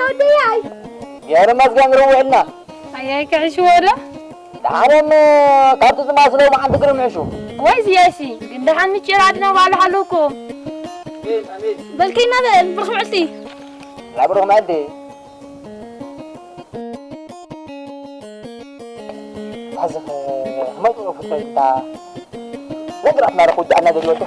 ወደይ ኣይ። የርመስገን ርውዕልና። ኣያይ ክሕሽዎ ዶ? ደሓኖም ካብቲ ዝማስሎ መዓንቲ ግርምዕሹ። ወይ ዝየሲ፣ ግን ደሓን ምጭር ኣድነው ባሉ ሓለውኩም። በልከይና በል፣ ብርኽ ምዕልቲ። ናይ ብሩኽ መዓልቲ። ኣዝኽ መጡ ፍተልታ። ነግራት ናረኹ ጃና ደልወቶ።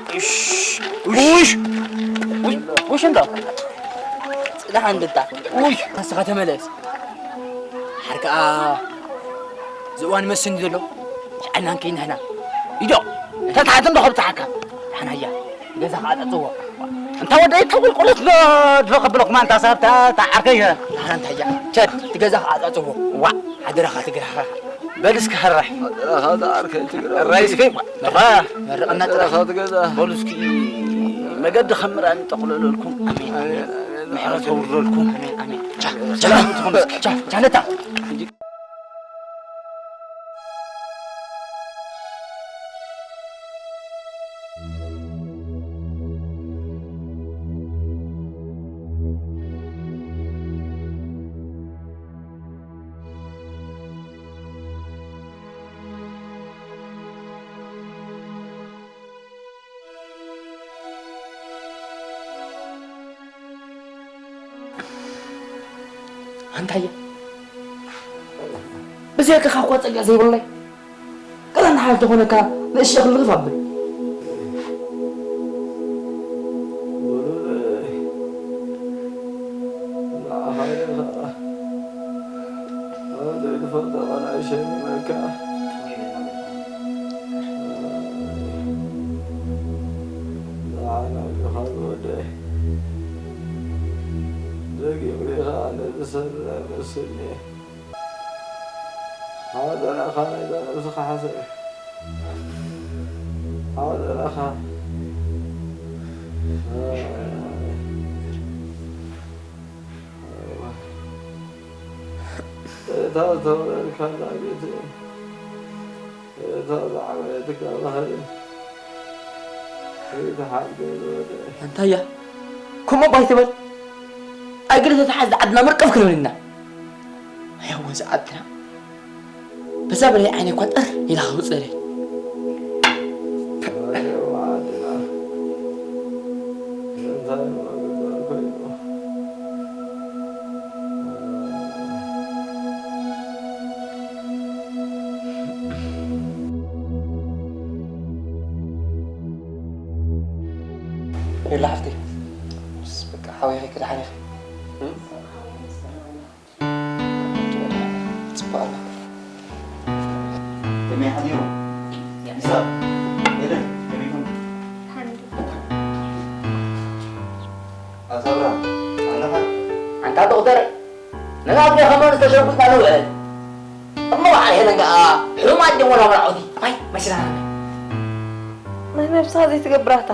ውሽ! ውሽ! ውሽ እንዶ! ጽናሕ እንድታ። ውይ! ንስኻ ተመለስ። ሓር ከኣ ዝእዋን መስኒ ዘሎ። ሸዕናን ከይንሕና። ኢዶ! እታ ተሓት እንዶ ከብጽሓካ። ሓናያ። ገዛ ከዓጸጽዎ። እንታ ወደይ ተቁልቁለት ዶ ድሮ ከብለኩም ኣንታ ሰብ ታ ዓርከይ። ሓና እንታይ እያ? ቸድ፣ እቲ ገዛ ከዓጸጽዎ። ዋ፣ ሓደራኻ ትግራኻ። በል እስኪ ሕራይ። ሓደራኻ ዝዓርከይ ትግራይ። ሕራይ እስኪ። ነፋ። መርቕና ጥራሕ። ሓደራኻ ትገዛ። በሉ እስኪ መገዲ ከምራን ጠቕለለልኩም። ኣሜን፣ ኣሜን። ኣሜን፣ ኣሜን። ምሕረት ኣውርደልኩም። ኣሜን፣ ኣሜን። ቻ፣ ቻ፣ ሰላም ትኹን እስኪ። ቻ፣ ቻ፣ ነታ። ኣንታየ፣ ብዘይካኻ እኳ ጸጋ ዘይብለይ። ገለ ንሓል ተኾነካ ንእሽቶ ክልኽፍ ኣብል። ወለለይ፣ ንዓኻ ኢለ ኸኣ ኣብ ዘይትፈልጦ ቃል ኣይሸምመካ። ንዓና ኢልኻ ዝወደይ፣ ደጊም ሪኻ ነዚ ሰብ ኣይመስልኒ። ሓደራኻ ናይዛ ነብስኻ ሓሰብ። ሓደራኻ። እታ ዝተወለድካላ ቤት፣ እታ ዝዓበየትካ ባህሪ፣ ከይትሓገዝ ወደ ኣንታያ፣ ከምኡ እኳ ኣይትበል። ኣይግዲ ተተሓዝ ዓድና መርቀፍ ክንብል ኢና። ኣያ ወዚ ዓድና። በዛ በላይ ዓይነ እኳ ጥር ኢላ ከውፅእ እየ። የላ ሓፍተይ፣ በቃ ሓወይኺ ክድሓን ኢኺ። ጽቡቕ ኣሎ። ከመይ ሓዲሩ? ይሳቕ፣ ኤደን፣ ከመይ ኢኹም? ኣቶ ኣብርሃም፣ ኣለኻ? ኣንታ ዶክተር፣ ነናትና ከማን ዝተሸጉጥና ንውዕል። እሞ በዓል ሄለን ከኣ ሕሩማት ድዮም ወላ መርዓውቲ? ኣይ፣ መሲላና። ናይ ነብስኻ ዘይትገብራታ።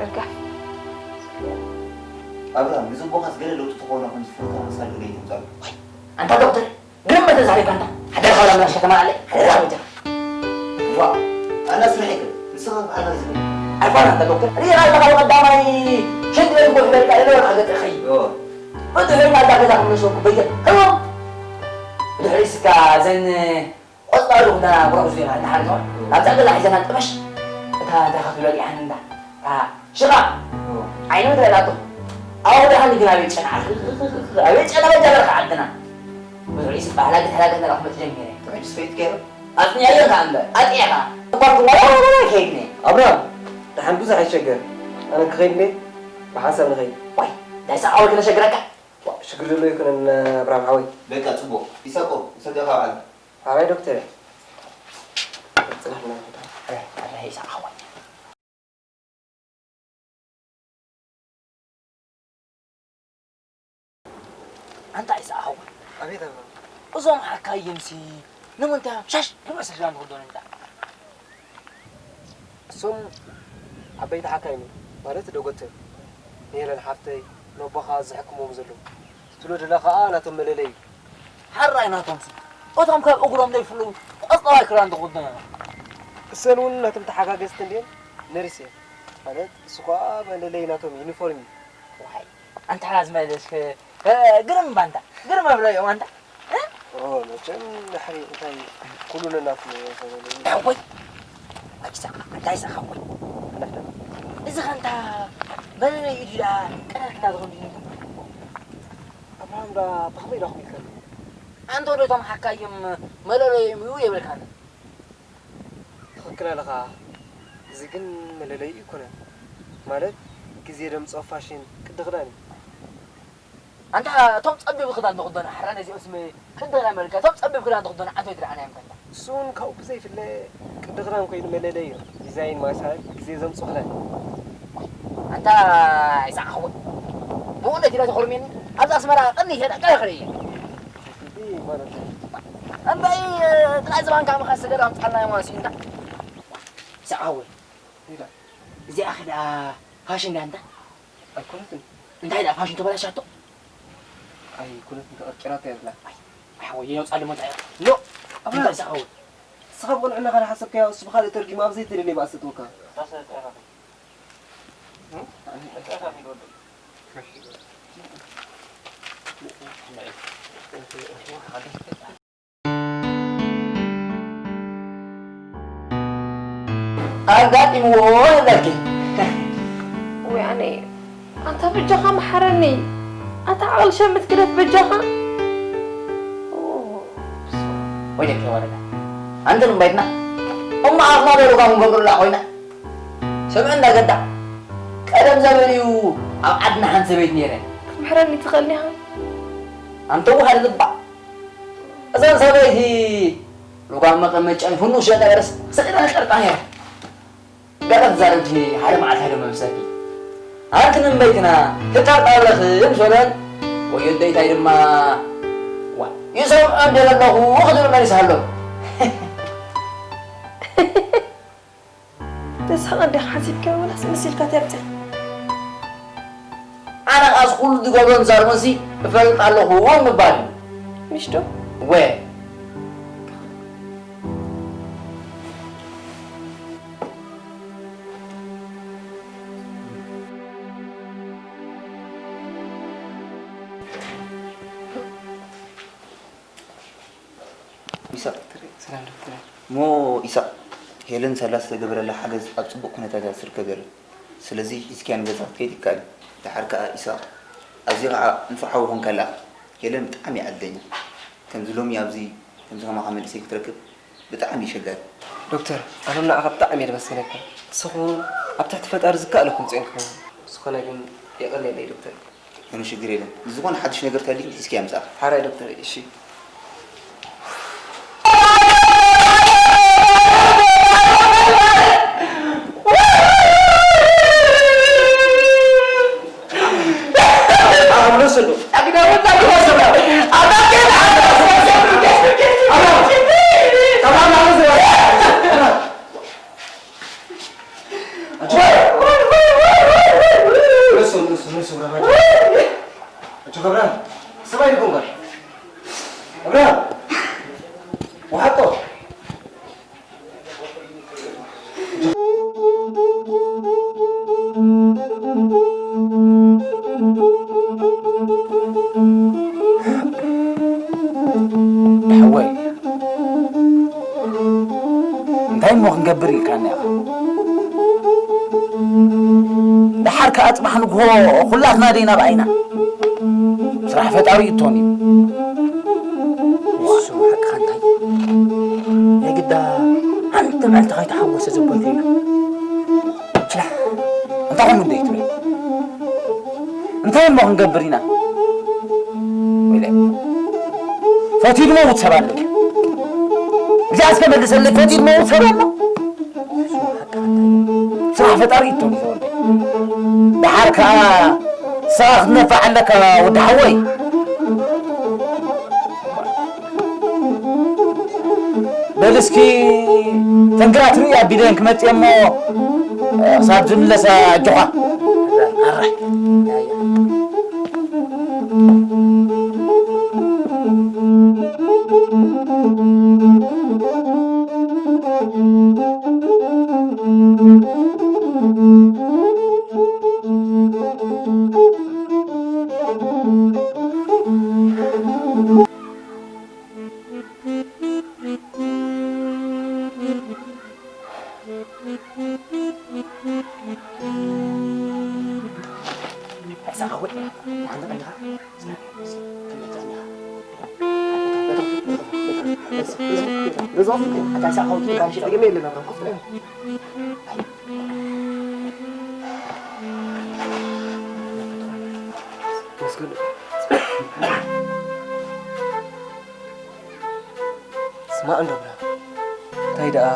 እርጋሕ። ኣብርሃም፣ ንዝቦኻስ ገለ ለውጢ ትኾኖ ከም ዝፍርቶ መሳሊ ገለ ኣይተምጻሉ። ኣንታ ዶክተር፣ ግርም ተዛሪብካ ኣንታ። ሓደራ ካብ ላምናሽ ከተማ ኣለ። ሓደራ ወጃ። ዋ፣ ኣና ስርሒክ፣ ንስኻ በዓልካ ዝብል። ኣይፋል ኣንታ ዶክተር፣ ሪኢኻ ኣለኻ ብቐዳማይ ሽንቲ ቤት እኮ ይበልካ ኢለ ወርቃ ገጽ ኸይ። ዮ። ብድሕሪ ናታ ገዛ ክምለሰኩም በየ። ህቦ። ብድሕሪ እስካ ዘን ቆጽላ ዶ ክዳና ጉራጉዝ ዜና እንዳ ሓርኖ። ናብዛ ገዛ ሒዘና ጥበሽ። እታ እንታይ ክትብሎ ዲሓን እንዳ። እታ ሽቓ። ዮ። ዓይኑ እንታይ ናቱ። ኣዎ ዲሓን ግን ኣቤት ጨና። ኣቤት ጨና በጃ በርካ ዓድና። ብዙሕ ይስባህ ላግት ላግት ነራ ክመጽእ ጀሚረ። ጥዑይ ስፌት ገይሩ። ኣጽኒዐዮ ከኣ እምበር፣ ኣጽኒዕካ። እኳ ትመራ ወላ ከይድኒ። ኣብርሃም፣ ደሓን ብዙሕ ኣይሸገር። ኣነ ክኸይድ እየ፣ ብሓንሳብ ንኸይድ። ዋይ፣ እንታይ ሰዓወይ ክነሸግረካ? ዋ፣ ሽግር ዘሎ ኣይኮነን ኣብርሃም ሓወይ። በቃ ጽቡቕ። ይሳቆ፣ ውሰደኻ በዓል። ሓራይ ዶክተር። ጽናሕ ምናምን። ኣረ፣ ኣረ፣ ይሳቅ ሓወይ። እዞም ሓካይምሲ ንምንታይ እዮም ሻሽ ንርእሲ ሽላም ዝኽደኑ እንዳ? እሶም ዓበይቲ ሓካይም ማለት ዶጎተር ንሄለን ሓፍተይ ነቦኻ ዝሕክምዎም ዘለዉ ትብሎ ደላ ኸኣ ናቶም መለለይ እዩ። ሓራይ ናቶምሲ እቶም ካብ እግሮም ዘይፍልዉ ቆጽለዋይ ክዳን ዝኽደኑ እዮም። እሰን እውን ናቶም ተሓጋገዝቲ እንድዮም ነርስ እየን ማለት እሱ ኸኣ መለለይ ናቶም ዩኒፎርም እዩ። ዋይ ኣንታ ሓራዝ መለስ ግርም ባንታ ግርም ኣብሎ እዮም ኣንታ ኦ መቸም ድሕሪ እንታይ ኩሉ ነናቱ ሓወይ ኣኪሳ እንታይ ሰሓወይ እዚ ኸንታ በለለይ ኢሉ ኢላ ቀዳድና ዝኾን ድዩ ኣብርሃም ዳ ብኸመይ ዳኹም ይከል ኣንተ ወደቶም ሓካዮም መለለዮም እዩ የብልካን ትኽክል ኣለኻ። እዚ ግን መለለይኡ ኣይኮነን። ማለት ግዜ ደምፅኦ ፋሽን ቅዲ ክዳን እዩ። ኣንታ እቶም ፀቢብ ክዳን ዝኽደኑ ሓራ ነዚኦም ስም ቅዲ ክዳን መልካ እቶም ፀቢብ ክዳን ዝኽደኑ ዓንተወይ ትረኣናዮም ከንታ። እሱ እውን ካብኡ ብዘይፍለ ቅዲ ክዳን ኮይኑ መለለዩ እዩ። ዲዛይን ማሳል ግዜ ዘምፅኦ ክዳን እዩ። ኣንታ ይስዓኸወ ብእውነት ኢለ ተኾርሜኒ ኣብዚ ኣስመራ ቀኒ ይሸዳ ቀረ ክርኢ እየ። እንታይ ጥራይ ዝባንካ መኸሲ ገለ ኣምፃልና እዮም ኣንስዩና። ሰዓወ እዚኣ ኸዳ ፋሽን ዳ እንታ ኣይኮነትን እንታይ ዳ ፋሽን ተበላሻቶ ኣይኮነትን ተቐርቂራታ የብላ ሓወየ የውፃሉ መታ ኖ እንታይ ሰዓወ ንስኻ ብቕንዕና ካል ሓሰብካዮ እሱ ብኻልእ ተርጊሙ ኣብ ዘይተደለየ ባእሲ ተወካ ኣጋጢምዎ ይብለኪ። ወይ ኣነ ኣንታ በጃኻ መሓረኒ ኣታ ዓቕሊ ሸምት ግደፍ በጃኻ። ወይለኪ ወረዳ ኣንቲ እምባይትና እሞ ኣፍና ደሩጋ ክንገብሩላ ኮይና ስምዕና ገዳ ቀደም ዘበን እዩ ኣብ ዓድና ሓንቲ ሰበይቲ ነይረ ክትምሕረኒ ትኽእል ዲኻ ኣንተ ውሃድ ልባ እዘን ሰበይቲ ሉጋም መቐመጫን ፍኑሽ ነበረስ ስዒረን ቀርጣ ነይረ ገለ ትዛረብቲ ሓደ መዓልቲ ሓደ መምሰልቲ ኣንቲ ንበይትና ትጠርጣለኺ ምስ በለን ወዮ ደይታይ ድማ ዋ ይሰምዖ እንደ ዘለኹ ክትብል መሊስሃሎም ተስሓቕ እንዲኻ ሓሲብካዮ ወላስ መሲልካ ተብፅሕ ኣነ ኻስ ኩሉ ዝገብሮን ዝዛረቦንሲ እፈልጥ ኣለኹ ምባል እዩ ምሽዶ ወ ኢሳቕ ትርኢ ሰላም ዶ ትርኢ እሞ ኢሳቕ ሄለን ሳላ ዝተገበረላ ሓገዝ ኣብ ጽቡቕ ኩነታት እያ ትርከብ ዘላ ስለዚ ሒዝካያ ንገዛ ክትከይድ ይከኣል እዩ ደሓር ከኣ ኢሳቕ ኣብዚ ኸኣ ንፉዕ ሓው ኾንካላ ሄለን ብጣዕሚ እያ ዕድለኛ ከምዚ ሎሚ ኣብዚ ከምዚ ከማኻ መንእሰይ ክትረክብ ብጣዕሚ እዩ ሸጋሪ ዶክተር ኣነ ንዓኻ ብጣዕሚ እየ ደመስግነካ ንስኹም ኣብ ትሕቲ ፈጣሪ ዝከኣለኩም ጽዒንኩም ዝኾነ ግን የቐንየለይ ዶክተር ምንም ሽግር የለን። ዝኾነ ሓድሽ ነገር ተልዩ ሒዝካያ ምጻእ። ሓራይ ዶክተር እሺ። ሓወይ እንታይ እሞ ክንገብር ኢልካኒ ኢኻ ደሓር ከኣ ጽባሕ ንግሆ ኩላትና ደይ ናብ ዓይና ስራሕ ፈጣሪ እቶን እዩ ንሱ ሓቅኻ እንታይ ናይ ግዳ ሓንቲ መዓልቲ ከይተሓወሰ ዘቦይ ከይዱ ችላ እንታይ ኾኑ እንደ ይትብል እንታይ እሞ ክንገብር ኢና ወይለ ፈትዩ ድመውት ሰብ ኣሎ እዚኣ እስከ መልሰለይ ፈትዩ ድመውት ሰብ ኣሎ ስራሕ ፈጣሪ እቶ ተወልደ ደሓር ከዓ ስኻ ክትነፍዕ ኣለካ ወዲ ሓወይ በል እስኪ ተንክራ ትርኢ ኣቢለን ክመጽእ እሞ ክሳብ ዝምለሳ ኣጆኻ። ኣራይ። ስማዕ እንዶ ብራ፣ እንታይ ደኣ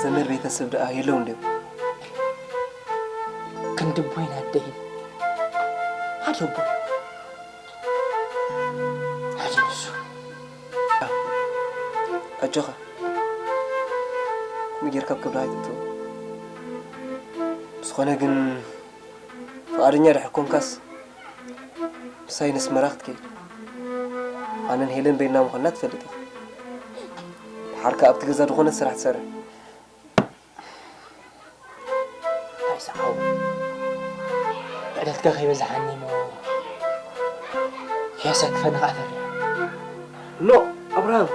ዘመድ ቤተሰብ ደኣ የለውን ድዮም? ክንዲ ኣቦይን ኣደይን ሓደ ኣቦ። ሓደ ንሱ። ኣጆኻ፣ ከምኡ ጌርካ ኣብ ከብድኻ ኣይትእትዎ። ብዝኾነ ግን፣ ፍቓደኛ ድሕር ኮንካስ፣ ምሳይ ነስመራ ክትከይድ። ኣነን ሄለን በይንና ምዃንና ትፈልጥ ኢኻ። ደሓር ከኣ ኣብቲ ገዛ ዝኾነ ስራሕ ትሰርሕ። እንታይ ሰሓው? ዕደትካ ከይበዝሓኒ እሞ ከየሰክፈኒ ከኣ ፈሪሐ። ኖ፣ ኣብርሃም፣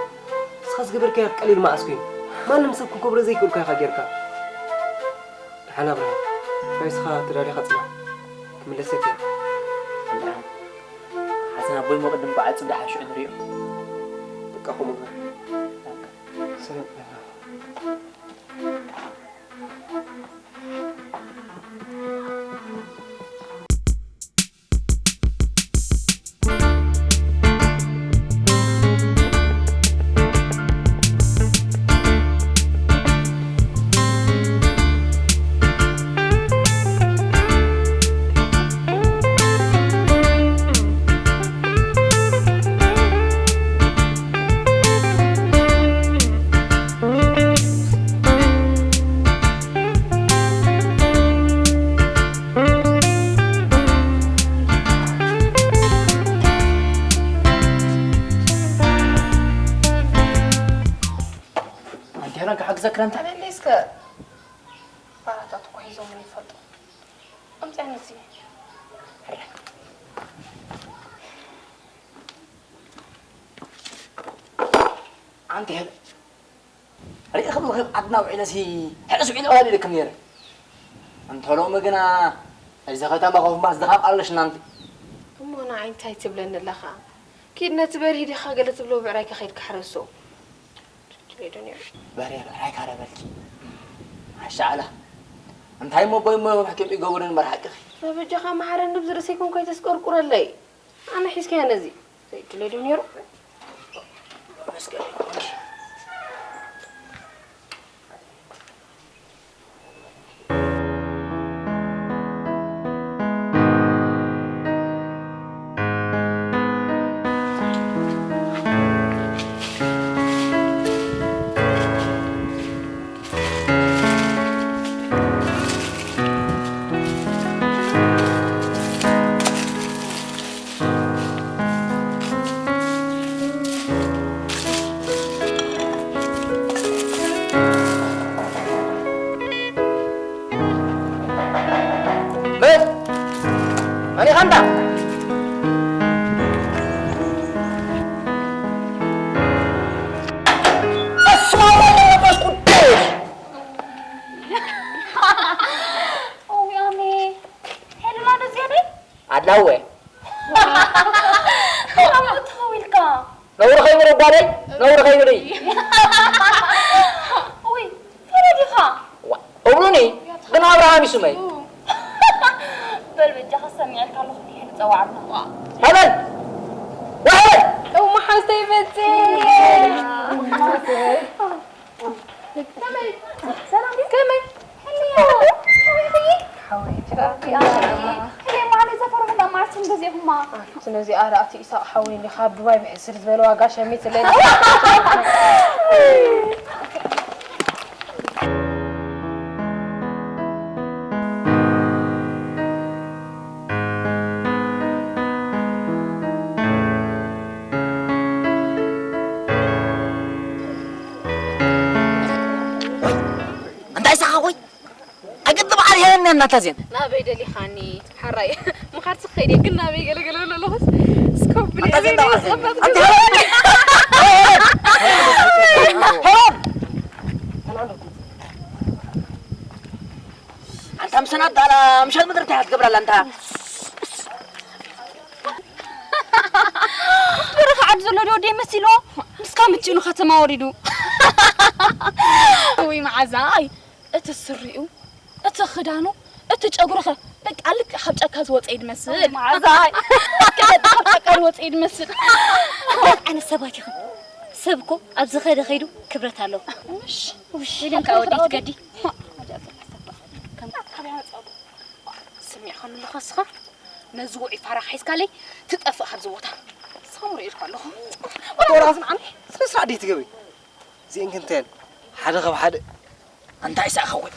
ንስኻ ዝገበርካዮ ቀሊል መዓስ ኮይኑ? ማንም ሰብ ክገብሮ ዘይክእልካ ኢኻ ጌርካ። ደሓን ኣብርሃም፣ ናይ ንስኻ ተዳሊኻ ጽናሕ። ክምለሰካ እየ። ኣብርሃም፣ ሓዘን ኣቦይ እሞ ቅድም ጓዓ ጽብ ደሓን ሽዑ ንርእዮ። በቃ፣ ከምኡ ግበር። ሰላም። ኣንቲ ሄለን ክሓግዘኪ ዶ እንታይ? ኣነለይ እስከ ባራታት እኮ ሒዞምን ይፈልጡ። ኣምፅኣኒ እዚ። ኣንቲ ሄለን፣ ርኢኺ ኣለኺ፣ ዓድና ውዒለሲ ሕቕስ ውዒለ ወሃቢ ኢለክም ነይረ። እንተ ሎሚ ግና እዚ ከተማ ኮፍማስ ድኻም ኣለሽ እናንቲ። እሞ ንዓይ እንታይ ትብለኒ ኣለኻ? ኪድ ነቲ በርሂ ዲኻ ገለ ትብሎ ብዕራይ ከኸይድ ክሕረሶ። ትብለይ ዶ ነይሩ? በሬ ብዕራይ ካረበልኪ። ኣሻዕላ። እንታይ እሞ ቦይ እሞ መሕከም ይገብርን መርሓቅኺ። በበጃኻ መሓረኒ ብዝርእሰይ ኮንካ ኣይተስቀርቁረለይ። ኣነ ሒዝካዮ ነዚ። ዘይድለ ዶ ነይሩ? መስገን ይኮንሽ። መን? መን ኢኻ እንዳ? በስመ አብ ወወልድ ወመንፈስ ቅዱስ። እውይ ኣሜ። ሄሉላ ዶ ዝያደይ? ኣድላወ። ኣሞ ተኸዊልካ። ነውሪ ከይብሉ ጓለይ፣ ነውሪ ከይብሉ። እውይ፣ ፈረዲኻ። ዋ፣ እብሉኒ፣ ግን ኣብርሃም እዩ ስመይ። በል በጃኻ ሰሚዐልካ ኣለኹ፣ ንሄሉ ጸዋዕና። ዋ። ሄለን! ዋ ሄለን! እው መሓዝተይ በጽ። ከመይ? ሰላም ድዩ? ከመይ? ሕልዮ! ከመይ ኢኺ? ሓወይ፣ ጅራ። ሕልዮ፣ ማዕለ ዘፈርሑና መዓልቲ እንደዚኹማ። ኣቲ ነዚ ኣራእቲ ኢሳቕ ሓወይ እንዲ ካብ ዱባይ ብሕስር ዝበለ ዋጋ ሸሚት ለይ። እናታ ዜን ናበይ ደሊኻኒ ሓራይ ምኻድ ስኸይደ ግን ናበይ ገለገለ ኣለኹስ ስኮብሊ ኣታ ዜን ዳዋ ዜን ኣታ ኣታ ምሰናት ኣላ ምሻል ምድር እንታይ ትገብራላ እንታ በረኻ ዓዲ ዘሎ ዶ ወደይ መሲሎ ምስካ ምችኑ ከተማ ወሪዱ። ውይ መዓዛይ እቲ ስሪኡ እቲ ክዳኑ እቲ ጨጉሩ ኸ በቃ ልክ ካብ ጫካ ዝወፀ ይድመስል። መዓዛይ ልክ ካብ ጫካ ዝወፀ ይድመስል። ዓይነት ሰባት ኢኹም። ሰብ እኮ ኣብ ዝኸደ ከይዱ ክብረት ኣለዎ። ውሽ ኢልን ካብ ወዲ ትገዲ ስሚዕ ከንልኸ ስኻ ነዚ ውዑይ ፋራ ሓይዝካለይ ትጠፍእ ካብዚ ቦታ ስኻ ምርኢልካ ኣለኹ ኣቦራ ስምዓኒ ስነ ስርዓት ደይ ትገብሪ እዚአን ክንተን ሓደ ካብ ሓደ ኣንታ ኢሳቅ ኸወይ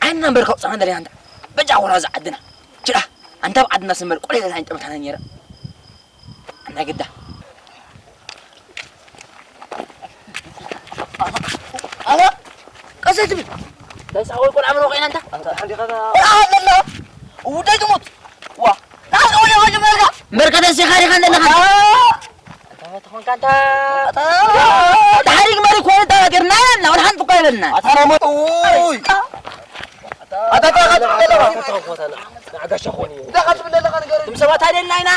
ዓይንና እምበር ከውፅና እንደለና እንታ በጃ ወራ እዚ ዓድና ችዳ ኣንታ ኣብ ዓድና ስምበር ቆሌ ዘታኝ ጠመታና ነረ ኣንታ ግዳ ኣባ ቀሰ ትብል ተሳወይ ቆልዓ ምሮ ኮይና እንታ ቆልዓ ኣለና ውደይ ትሙት ዋ ታስወለ ወጅ መርጋ መርካ ተሲኻ ዲኻ እንደለኻ ተኾንካ እንታ ተሓሪግ መሪ ኮነ ተባገርና ያና ወላ ሓንቲ እኮ ይበልና ኣታ ረመጥ ውይ ኣታ ታኻ ትብለለኻ ንዓጋሻ ኾኒ እንታይ ኻትብለለኻ ንገር ትም ሰባት ኣይደልና ኢና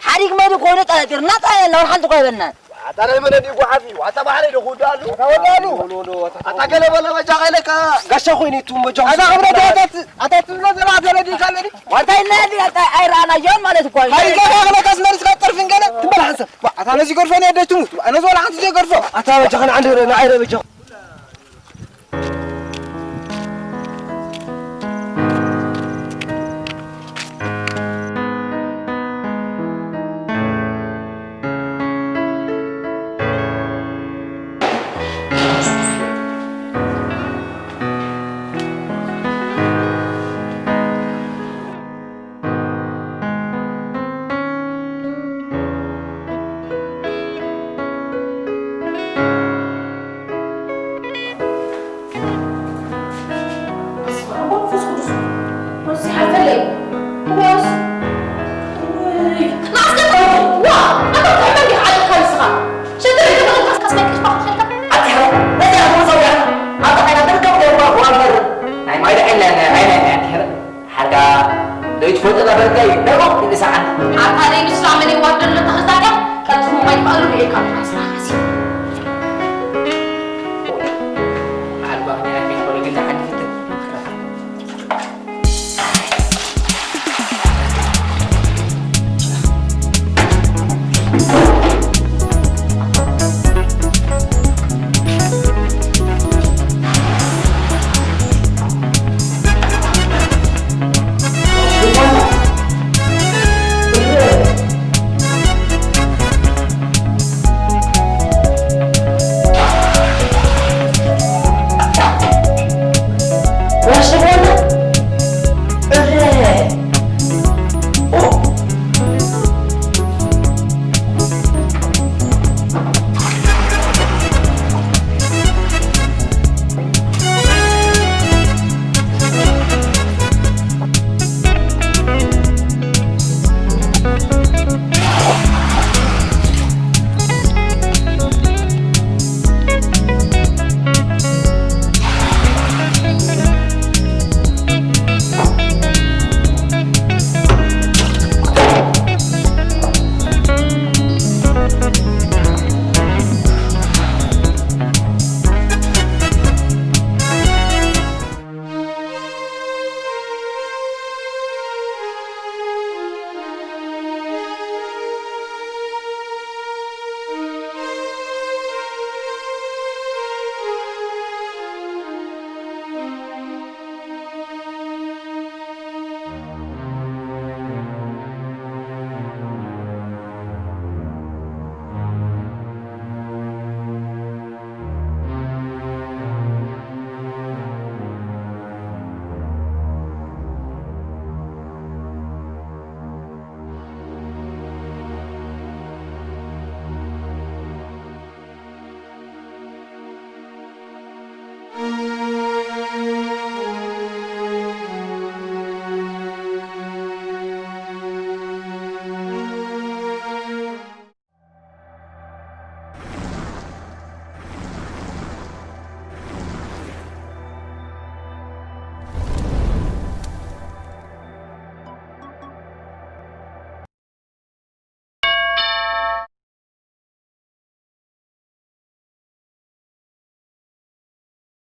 ሓሪግ መሪ ኮነ ተባገርና ጣ ያና ወላ ሓንቲ እኮ ይበልና ኣታ ናይ መነዲ ጓሓፊ ዋታ ባሕሪ ዶ ኩዳሉ ኣታ ወዳሉ ኣታ ገለ በለ በጃ ኸይለካ ጋሻ ኾይኒ ቱም በጃ ኣታ ኽብረት ኣታ ትብሎ ዘላ ተረዲካ ለዲ ዋንታ ይናዲ ኣታ ኣይራና ዮን ማለት እኮ እዩ። ሃሪጋ ከለካ ስመሪስካ ጠርፊን ገለ ትበል ሓንሰብ። ኣታ ነዚ ገርፎ ነው ያደችሙት። ኣነ ዞላ ሓንቲ ዘይገርፎ። ኣታ በጃኸን ዓንድ ንዓይ ረ በጃ። ሓርካ ዘይትፈልጦ ነበርካ እዩ ደሞ ንሰዓት ኣታ ደይ ንስራ መን ይዋደሎ ተኸዛዳ ቀልጥፉ ማይ ፋሉ ይልካ